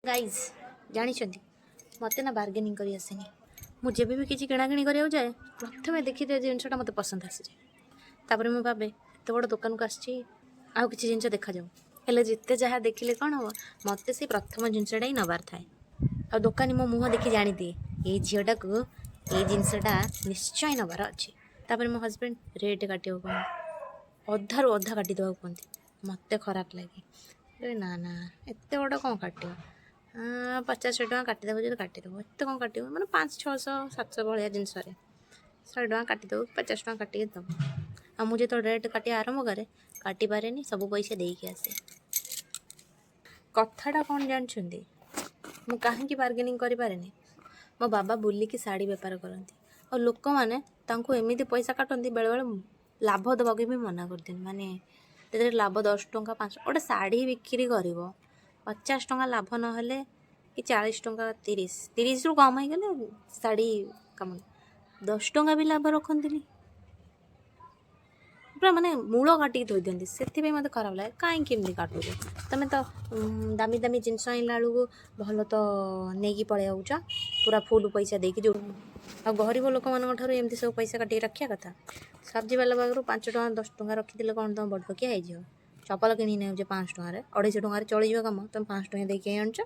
Guys, ଜାଣିଛନ୍ତି, ମୋତେ ନା ବାର୍ଗେନିଂ କରି ଆସେନି। ମୁଁ ଯେବେ ବି କିଛି କିଣାକିଣି କରିବାକୁ ଯାଏ, ପ୍ରଥମେ ଦେଖିଦିଏ ଜିନିଷଟା ମୋତେ ପସନ୍ଦ ଆସିଯାଏ। ତାପରେ ମୁଁ ଭାବେ, ଏତେ ବଡ଼ ଦୋକାନକୁ ଆସିଛି, ଆଉ କିଛି ଜିନିଷ ଦେଖାଯାଉ। ହେଲେ ଯେତେ ଯାହା ଦେଖିଲେ କ'ଣ ହେବ, ମୋତେ ସେଇ ପ୍ରଥମ ଜିନିଷଟା ହିଁ ନେବାର ଥାଏ। ଆଉ ଦୋକାନୀ ମୋ ମୁହଁ ଦେଖି ଜାଣିଦିଏ, ଏଇ ଝିଅଟାକୁ ଏଇ ଜିନିଷଟା ନିଶ୍ଚୟ ନେବାର ଅଛି। ତାପରେ ମୋ ହଜବେଣ୍ଡ ରେଟ୍ କାଟିବାକୁ କୁହନ୍ତି, ଅଧାରୁ ଅଧା କାଟିଦେବାକୁ କୁହନ୍ତି। ମୋତେ ଖରାପ ଲାଗେ। କହିବେ, ନା ନା, ଏତେ ବଡ଼ କ'ଣ କାଟିବ? 50 ଟଙ୍କା କାଟିଦେବ ଯଦି କାଟିଦେବ, ଏତେ କ'ଣ କାଟିବ? ମାନେ 500, 600, 700 ଭଳିଆ ଜିନିଷରେ 100 ଟଙ୍କା କାଟିଦେବ କି 50 ଟଙ୍କା କାଟିକି ଦେବ। ଆଉ ମୁଁ ଯେତେବେଳେ ରେଟ୍ କାଟିବା ଆରମ୍ଭ କରେ, କାଟିପାରେନି, ସବୁ ପଇସା ଦେଇକି ଆସେ। କଥାଟା କ'ଣ ଜାଣିଛନ୍ତି? ମୁଁ କାହିଁକି ବାର୍ଗେନିଂ କରିପାରେନି? ମୋ ବାବା ବୁଲିକି ଶାଢ଼ୀ ବେପାର କରନ୍ତି ଆଉ ଲୋକମାନେ ତାଙ୍କୁ ଏମିତି ପଇସା କାଟନ୍ତି, ବେଳେବେଳେ ଲାଭ ଦେବାକୁ ବି ମନା କରିଦିଅନ୍ତି। ମାନେ ସେଥିରେ ଲାଭ 10 ଟଙ୍କା, 5, ଗୋଟେ ଶାଢ଼ୀ ବିକ୍ରି କରିବ, 50 ଟଙ୍କା ଲାଭ ନହେଲେ କି 40 ଟଙ୍କା, 30, 30ରୁ କମ୍ ହେଇଗଲେ ଶାଢ଼ୀ କାମ। 10 ଟଙ୍କା ବି ଲାଭ ରଖନ୍ତିନି, ପୁରା ମାନେ ମୂଳ କାଟିକି ଥୋଇ ଦିଅନ୍ତି। ସେଥିପାଇଁ ମୋତେ ଖରାପ ଲାଗେ, କାହିଁକି ଏମିତି କାଟୁଛ? ତମେ ତ ଦାମୀ ଦାମୀ ଜିନିଷ ଆଣିଲା ବେଳକୁ ଭଲ ତ ନେଇକି ପଳେଇ ଆଉଛ ପୁରା ଫୁଲ୍ ପଇସା ଦେଇକି ଯେଉଁ, ଆଉ ଗରିବ ଲୋକମାନଙ୍କ ଠାରୁ ଏମିତି ସବୁ ପଇସା କାଟିକି ରଖିବା କଥା? ସବଜି ବାଲା ପାଖରୁ 5 ଟଙ୍କା, 10 ଟଙ୍କା ରଖିଦେଲେ କ'ଣ ତୁମ ବଡ଼ ପକିଆ ହେଇଯିବ? ଚପଲ କିଣି ନେଉଛ 500 ଟଙ୍କାରେ, 250 ଟଙ୍କାରେ ଚଳିଯିବ କାମ, ତୁମେ 500 ଟଙ୍କା ଦେଇକି ଆଣୁଛ।